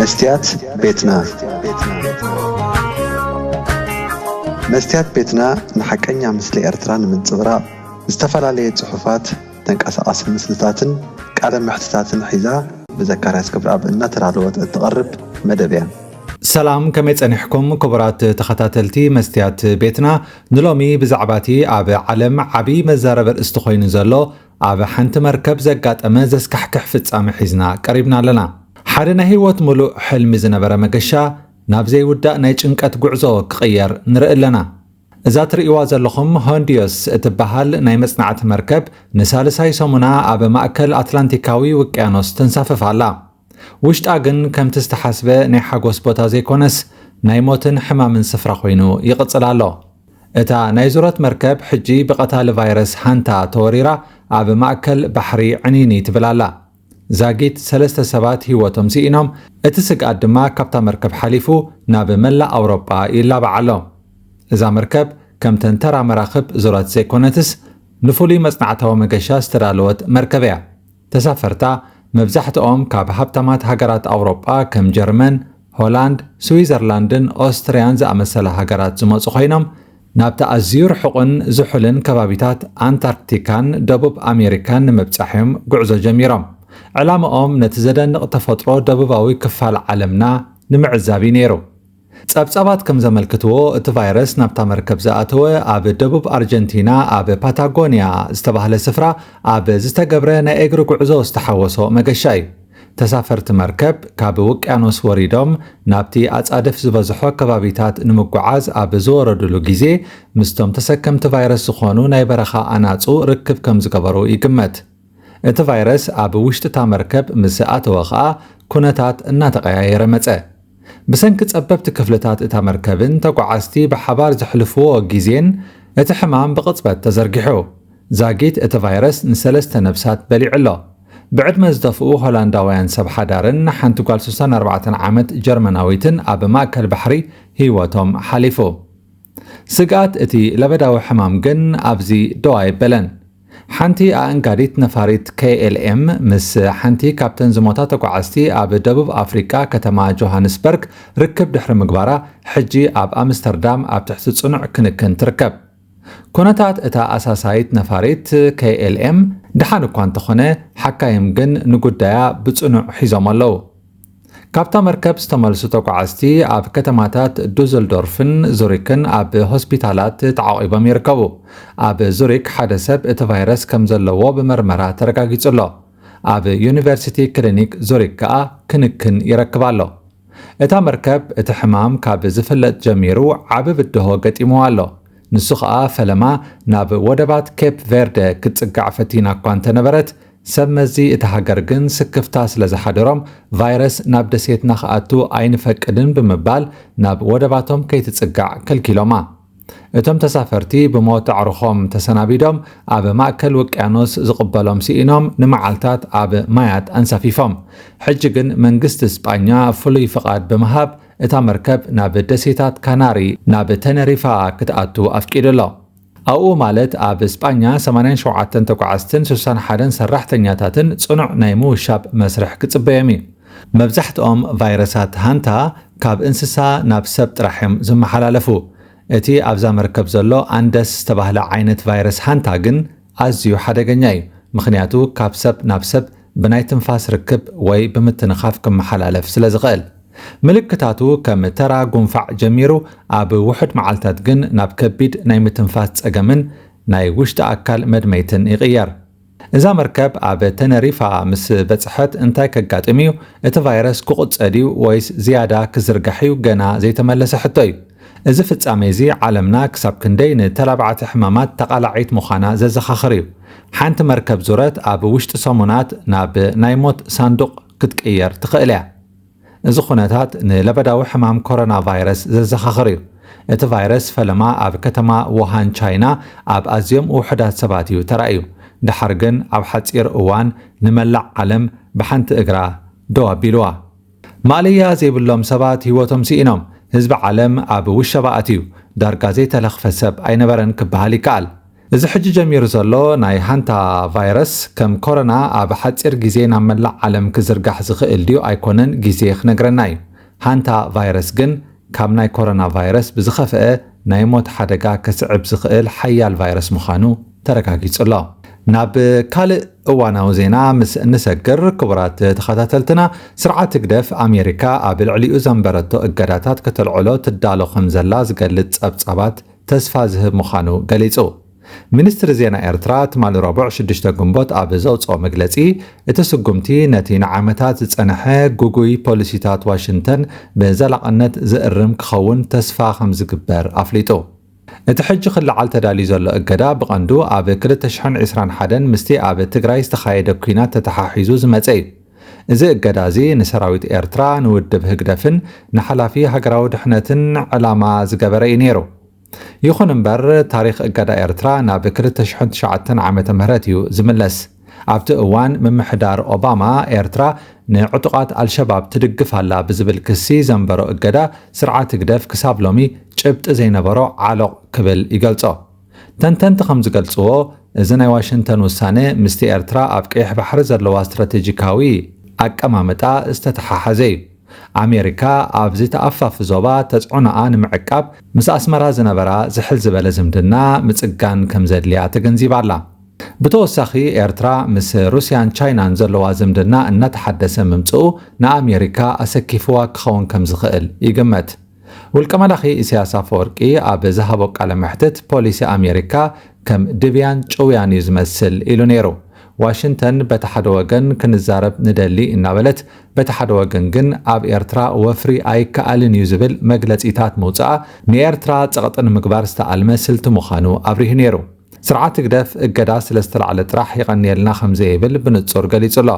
መስትያት ቤትና። መስትያት ቤትና ንሓቀኛ ምስሊ ኤርትራ ንምንጽብራቕ ዝተፈላለየ ጽሑፋት፣ ተንቀሳቓሲ ምስልታትን ቃለ መሕትታትን ሒዛ ብዘካርያስ ክብረኣብ እናተዳለወት እትቐርብ መደብ እያ። ሰላም፣ ከመይ ጸኒሕኩም ክቡራት ተኸታተልቲ መስትያት ቤትና? ንሎሚ ብዛዕባ እቲ ኣብ ዓለም ዓቢ መዛረቢ ኣርእስቲ ኮይኑ ዘሎ ኣብ ሓንቲ መርከብ ዘጋጠመ ዘስካሕክሕ ፍጻመ ሒዝና ቀሪብና ኣለና። ሓደ ናይ ህይወት ምሉእ ሕልሚ ዝነበረ መገሻ ናብ ዘይውዳእ ናይ ጭንቀት ጉዕዞ ክቕየር ንርኢ ኣለና። እዛ ትርእይዋ ዘለኹም ሆንዲዮስ እትበሃል ናይ መጽናዕቲ መርከብ ንሳልሳይ ሰሙና ኣብ ማእከል ኣትላንቲካዊ ውቅያኖስ ተንሳፍፍ ኣላ። ውሽጣ ግን ከምቲ ዝተሓስበ ናይ ሓጎስ ቦታ ዘይኮነስ ናይ ሞትን ሕማምን ስፍራ ኮይኑ ይቕጽል ኣሎ። እታ ናይ ዙረት መርከብ ሕጂ ብቐታሊ ቫይረስ ሃንታ ተወሪራ ኣብ ማእከል ባሕሪ ዕንይንይ ትብል ኣላ። ዛጊት ሰለስተ ሰባት ህይወቶም ስኢኖም፣ እቲ ስግኣት ድማ ካብታ መርከብ ሓሊፉ ናብ መላእ ኣውሮጳ ይላባዕ ኣሎ። እዛ መርከብ ከምተን ተራ መራኽብ ዙረት ዘይኮነትስ ንፍሉይ መጽናዕታዊ መገሻ ዝተዳለወት መርከብ እያ። ተሳፈርታ መብዛሕትኦም ካብ ሃብታማት ሃገራት ኣውሮጳ ከም ጀርመን፣ ሆላንድ፣ ስዊዘርላንድን ኦስትርያን ዝኣመሰላ ሃገራት ዝመጹ ኮይኖም፣ ናብቲ ኣዝዩ ርሑቕን ዝሑልን ከባቢታት ኣንታርክቲካን ደቡብ ኣሜሪካን ንምብጻሕ እዮም ጉዕዞ ጀሚሮም። ዕላምኦም ነቲ ዘደንቕ ተፈጥሮ ደቡባዊ ክፋል ዓለምና ንምዕዛብ እዩ ነይሩ። ጸብጻባት ከም ዘመልክትዎ፣ እቲ ቫይረስ ናብታ መርከብ ዝኣተወ ኣብ ደቡብ ኣርጀንቲና ኣብ ፓታጎንያ ዝተባህለ ስፍራ ኣብ ዝተገብረ ናይ እግሪ ጉዕዞ ዝተሓወሶ መገሻ እዩ። ተሳፈርቲ መርከብ ካብ ውቅያኖስ ወሪዶም ናብቲ ኣጻድፍ ዝበዝሖ ከባቢታት ንምጉዓዝ ኣብ ዝወረዱሉ ግዜ፣ ምስቶም ተሰከምቲ ቫይረስ ዝኾኑ ናይ በረኻ ኣናጹ ርክብ ከም ዝገበሩ ይግመት። እቲ ቫይረስ ኣብ ውሽጢ እታ መርከብ ምስ ኣተወ ኸኣ፣ ኩነታት እናተቐያየረ መጸ። ብሰንኪ ጸበብቲ ክፍልታት እታ መርከብን ተጓዓዝቲ ብሓባር ዘሕልፍዎ ግዜን፣ እቲ ሕማም ብቕጽበት ተዘርጊሑ። ዛጊት እቲ ቫይረስ ንሰለስተ ነብሳት በሊዑ ኣሎ። ብዕድመ ዝደፍኡ ሆላንዳውያን ሰብ ሓዳርን ሓንቲ ጓል ሱሳን ኣርባዕተን ዓመት ጀርመናዊትን ኣብ ማእከል ባሕሪ ህይወቶም ሓሊፉ። ስግኣት እቲ ለበዳዊ ሕማም ግን ኣብዚ ደው ኣይበለን። ሓንቲ ኣእንጋዲት ነፋሪት ኬ ኤል ኤም ምስ ሓንቲ ካብተን ዝሞታ ተጓዓዝቲ ኣብ ደቡብ ኣፍሪቃ ከተማ ጆሃንስበርግ ርክብ ድሕሪ ምግባራ፣ ሕጂ ኣብ ኣምስተርዳም ኣብ ትሕቲ ጽኑዕ ክንክን ትርከብ። ኩነታት እታ ኣሳሳይት ነፋሪት ኬ ኤል ኤም ደሓን እኳ እንተኾነ፣ ሓካይም ግን ንጉዳያ ብጽኑዕ ሒዞም ኣለዉ። ካብታ መርከብ ዝተመልሱ ተጓዓዝቲ ኣብ ከተማታት ዱሰልዶርፍን ዙሪክን ኣብ ሆስፒታላት ተዓቒቦም ይርከቡ። ኣብ ዙሪክ ሓደ ሰብ እቲ ቫይረስ ከም ዘለዎ ብመርመራ ተረጋጊጹ ኣሎ። ኣብ ዩኒቨርሲቲ ክሊኒክ ዙሪክ ከኣ ክንክን ይረክብ ኣሎ። እታ መርከብ እቲ ሕማም ካብ ዝፍለጥ ጀሚሩ ዓቢ ብድሆ ገጢምዋ ኣሎ። ንሱ ኸኣ ፈለማ ናብ ወደባት ኬፕ ቬርደ ክትጽጋዕ ፈቲና እኳ እንተነበረት፣ ሰብ መዚ እታ ሃገር ግን ስክፍታ ስለ ዝሓደሮም፣ ቫይረስ ናብ ደሴትና ክኣቱ ኣይንፈቅድን ብምባል ናብ ወደባቶም ከይትጽጋዕ ከልኪሎማ። እቶም ተሳፈርቲ ብሞት ኣዕሩኾም ተሰናቢዶም፣ ኣብ ማእከል ውቅያኖስ ዝቕበሎም ስኢኖም ንመዓልታት ኣብ ማያት ኣንሳፊፎም። ሕጂ ግን መንግስቲ ስጳኛ ፍሉይ ፍቓድ ብምሃብ፣ እታ መርከብ ናብ ደሴታት ካናሪ፣ ናብ ተነሪፋ ክትኣቱ ኣፍቂዱ ኣሎ። ኣብኡ ማለት ኣብ ስጳኛ ሰማንያን ሸውዓተን ተጓዓዝትን ሱሳን ሓደን ሰራሕተኛታትን ጽኑዕ ናይ ምውሻብ መስርሕ ክጽበዮም እዩ። መብዛሕትኦም ቫይረሳት ሃንታ ካብ እንስሳ ናብ ሰብ ጥራሕ እዮም ዝመሓላለፉ። እቲ ኣብዛ መርከብ ዘሎ ኣንደስ ዝተባህለ ዓይነት ቫይረስ ሃንታ ግን ኣዝዩ ሓደገኛ እዩ፣ ምኽንያቱ ካብ ሰብ ናብ ሰብ ብናይ ትንፋስ ርክብ ወይ ብምትንኻፍ ክመሓላለፍ ስለ ዝኽእል። ምልክታቱ ከም ተራ ጉንፋዕ ጀሚሩ፣ ኣብ ውሑድ መዓልታት ግን ናብ ከቢድ ናይ ምትንፋስ ጸገምን ናይ ውሽጢ ኣካል መድመይትን ይቕየር። እዛ መርከብ ኣብ ተነሪፋ ምስ በጽሐት እንታይ ከጋጥም እዩ? እቲ ቫይረስ ክቑጸ ድዩ ወይስ ዝያዳ ክዝርጋሕ እዩ? ገና ዘይተመለሰ ሕቶ እዩ። እዚ ፍጻሜ እዚ ዓለምና ክሳብ ክንደይ ንተላባዕቲ ሕማማት ተቓላዒት ምዃና ዘዘኻኽር እዩ። ሓንቲ መርከብ ዙረት ኣብ ውሽጢ ሰሙናት ናብ ናይ ሞት ሳንዱቕ ክትቅየር ትኽእል እያ። እዚ ኩነታት ንለበዳዊ ሕማም ኮሮና ቫይረስ ዘዘኻኽር እዩ። እቲ ቫይረስ ፈለማ ኣብ ከተማ ውሃን ቻይና ኣብ ኣዝዮም ውሑዳት ሰባት እዩ ተራእዩ። ደሓር ግን ኣብ ሓጺር እዋን ንመላእ ዓለም ብሓንቲ እግራ ደው ኣቢልዋ። ማእለያ ዘይብሎም ሰባት ህይወቶም ስኢኖም። ህዝቢ ዓለም ኣብ ውሸባ ኣትዩ። ዳርጋ ዘይተለኽፈ ሰብ ኣይነበረን ክበሃል ይከኣል። እዚ ሕጂ ጀሚሩ ዘሎ ናይ ሃንታ ቫይረስ ከም ኮሮና ኣብ ሓጺር ግዜ ናብ መላእ ዓለም ክዝርጋሕ ዝኽእል ድዩ ኣይኮነን ግዜ ክነግረና እዩ። ሃንታ ቫይረስ ግን ካብ ናይ ኮሮና ቫይረስ ብዝኸፍአ ናይ ሞት ሓደጋ ከስዕብ ዝኽእል ሓያል ቫይረስ ምዃኑ ተረጋጊጹ ኣሎ። ናብ ካልእ እዋናዊ ዜና ምስ እንሰግር፣ ክቡራት ተኸታተልትና፣ ስርዓት ህግደፍ ኣሜሪካ ኣብ ልዕሊኡ ዘንበረቶ እገዳታት ከተልዕሎ ትዳሎ ከም ዘላ ዝገልጽ ጸብጻባት ተስፋ ዝህብ ምዃኑ ገሊጹ። ሚኒስትሪ ዜና ኤርትራ ትማሊ ረቡዕ ሽዱሽተ ግንቦት ኣብ ዘውጽኦ መግለጺ፣ እቲ ስጉምቲ ነቲ ንዓመታት ዝጸንሐ ግጉይ ፖሊሲታት ዋሽንግተን ብዘላቕነት ዝእርም ክኸውን ተስፋ ከም ዝግበር ኣፍሊጡ። እቲ ሕጂ ክለዓል ተዳልዩ ዘሎ እገዳ ብቐንዱ ኣብ ክልተ ሽሕን ዕስራን ሓደን ምስቲ ኣብ ትግራይ ዝተኻየደ ኲናት ተተሓሒዙ ዝመጸ እዩ። እዚ እገዳ እዚ ንሰራዊት ኤርትራ፣ ንውድብ ህግደፍን ንሓላፊ ሃገራዊ ድሕነትን ዕላማ ዝገበረ እዩ ነይሩ። ይኹን እምበር፣ ታሪኽ እገዳ ኤርትራ ናብ ክልተ ሽሕን ትሽዓተን ዓመተ ምህረት እዩ ዝምለስ። ኣብቲ እዋን፣ ምምሕዳር ኦባማ ኤርትራ ንዕጡቓት ኣልሸባብ ትድግፍ ኣላ ብዝብል ክሲ ዘንበሮ እገዳ፣ ስርዓት ህግደፍ ክሳብ ሎሚ ጭብጢ ዘይነበሮ ዓሎቕ ክብል ይገልጾ። ተንተንቲ ከም ዝገልጽዎ፣ እዚ ናይ ዋሽንግተን ውሳነ ምስቲ ኤርትራ ኣብ ቀይሕ ባሕሪ ዘለዋ ስትራቴጂካዊ ኣቀማምጣ ዝተተሓሓዘ እዩ። ኣሜሪካ ኣብዚ ተኣፋፊ ዞባ ተጽዕኖኣ ንምዕቃብ ምስ ኣስመራ ዝነበራ ዝሕል ዝበለ ዝምድና ምጽጋን ከም ዘድልያ ተገንዚባ ኣላ። ብተወሳኺ፣ ኤርትራ ምስ ሩስያን ቻይናን ዘለዋ ዝምድና እናተሓደሰ ምምጽኡ ንኣሜሪካ ኣሰኪፍዋ ክኸውን ከም ዝኽእል ይግመት። ውልቀ መላኺ ኢሳያስ ኣፈወርቂ ኣብ ዝሃቦ ቃለ መሕትት፣ ፖሊሲ ኣሜሪካ ከም ድብያን ጭውያን እዩ ዝመስል ኢሉ ነይሩ። ዋሽንግተን በቲ ሓደ ወገን ክንዛረብ ንደሊ እናበለት፣ በቲ ሓደ ወገን ግን ኣብ ኤርትራ ወፍሪ ኣይከኣልን እዩ ዝብል መግለጺታት ምውጻኣ፣ ንኤርትራ ጸቕጢ ንምግባር ዝተኣልመ ስልቲ ምዃኑ ኣብሪሁ ነይሩ። ስርዓት ህግደፍ እገዳ ስለ ዝተላዕለ ጥራሕ የቐንየልና ከም ዘይብል ብንጹር ገሊጹ ኣሎ።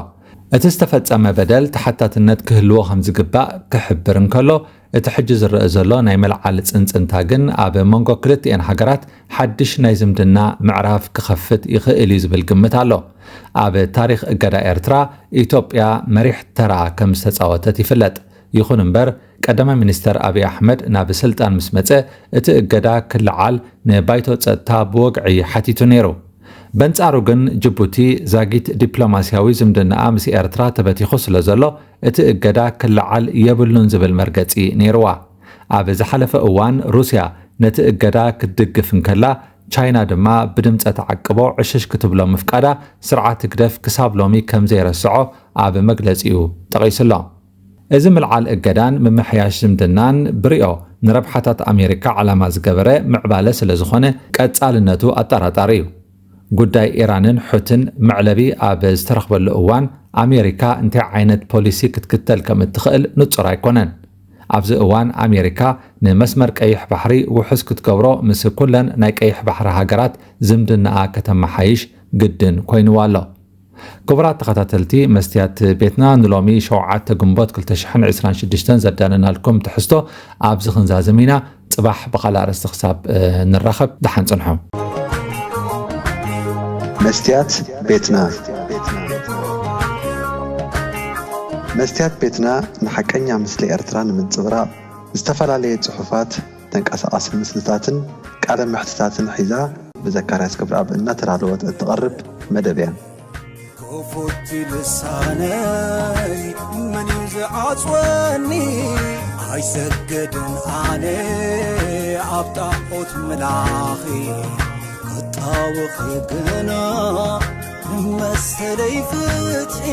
እቲ ዝተፈጸመ በደል ተሓታትነት ክህልዎ ከም ዝግባእ ክሕብር እንከሎ፣ እቲ ሕጂ ዝረአ ዘሎ ናይ ምልዓል ጽንጽንታ ግን ኣብ መንጎ ክልቲኤን ሃገራት ሓድሽ ናይ ዝምድና ምዕራፍ ክኸፍት ይኽእል እዩ ዝብል ግምት ኣሎ። ኣብ ታሪኽ እገዳ ኤርትራ፣ ኢትዮጵያ መሪሕ ተራ ከም ዝተጻወተት ይፍለጥ። ይኹን እምበር፣ ቀዳማይ ሚኒስተር ኣብይ ኣሕመድ ናብ ስልጣን ምስ መጸ፣ እቲ እገዳ ክለዓል ንባይቶ ጸጥታ ብወግዒ ሓቲቱ ነይሩ። በንጻሩ ግን፣ ጅቡቲ ዛጊት ዲፕሎማስያዊ ዝምድናኣ ምስ ኤርትራ ተበቲኹ ስለ ዘሎ፣ እቲ እገዳ ክለዓል የብሉን ዝብል መርገጺ ነይርዋ። ኣብ ዝሓለፈ እዋን፣ ሩስያ ነቲ እገዳ ክትድግፍ እንከላ፣ ቻይና ድማ ብድምጸ ተዓቅቦ ዕሽሽ ክትብሎ ምፍቃዳ፣ ስርዓት ህግደፍ ክሳብ ሎሚ ከም ዘይረስዖ ኣብ መግለጺኡ ጠቒሱ ኣሎ። እዚ ምልዓል እገዳን ምምሕያሽ ዝምድናን ብሪኦ ንረብሓታት ኣሜሪካ ዓላማ ዝገበረ ምዕባለ ስለ ዝኾነ፣ ቀጻልነቱ ኣጠራጣሪ እዩ። ጉዳይ ኢራንን ሑትን መዕለቢ ኣብ ዝተረኽበሉ እዋን፣ ኣሜሪካ እንታይ ዓይነት ፖሊሲ ክትክተል ከም እትኽእል ንጹር ኣይኮነን። ኣብዚ እዋን፣ ኣሜሪካ ንመስመር ቀይሕ ባሕሪ ውሑስ ክትገብሮ፣ ምስ ኩለን ናይ ቀይሕ ባሕሪ ሃገራት ዝምድናኣ ከተመሓይሽ ግድን ኮይንዋ ኣሎ። ክቡራት ተኸታተልቲ መስትያት ቤትና፣ ንሎሚ ሸውዓተ ግንቦት ክልተ ሽሕን ዕስራን ሽዱሽተን ዘዳለናልኩም ትሕዝቶ ኣብዚ ክንዛዝም ኢና። ጽባሕ ብኻልእ ኣርእስቲ ክሳብ፣ እ፣ ንራኸብ፣ ደሓን ጽንሑ። መስትያት ቤትና። መስትያት ቤትና ንሓቀኛ ምስሊ ኤርትራ ንምንጽብራቕ ዝተፈላለየ ጽሑፋት፣ ተንቀሳቓሲ ምስልታትን ቃለ መሕትታትን ሒዛ ብዘካርያስ ክብረኣብ እናተዳለወት እትቐርብ መደብ እያ። ክፉት ልሳነይ መን እዩ ዝዓጽወኒ? ኣይሰግድን ኣነ ኣብ ጣዖት ምላኺ፣ ክጣወኺ ግና ንመሰለይ ፍትሒ።